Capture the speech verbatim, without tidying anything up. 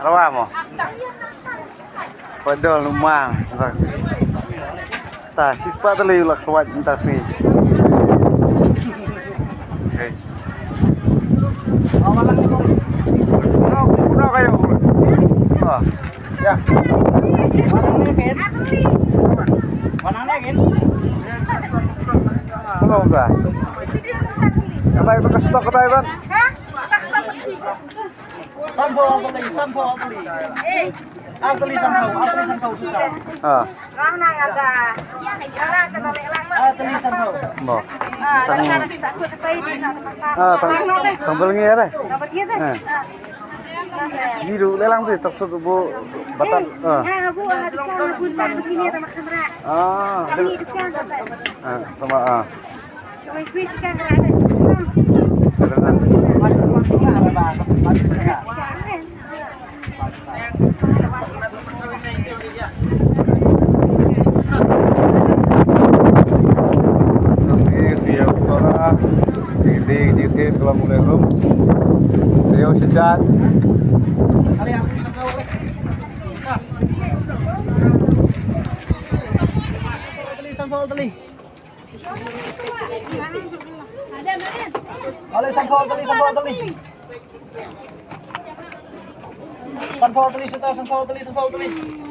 Rawa mo. Padol lumang. Ta sispa tali la khwat ta fi. Okay. Ya. Tolong ta. Katai ba ka stok katai ba. Sanphew, sanphew, sanphew. Atli sanphew, atli sanphew suta. Ah. Atli sanphew. Mo. Tang, ah, tang, tang bel ngi ya deh. Eh. Ni du lelang tu, tak sut bu batat. Ah. Ah, sama, ah. Tali sanphew, tali sanphew, tali. Sanphew, tali, suta, sanphew, tali, sanphew, tali.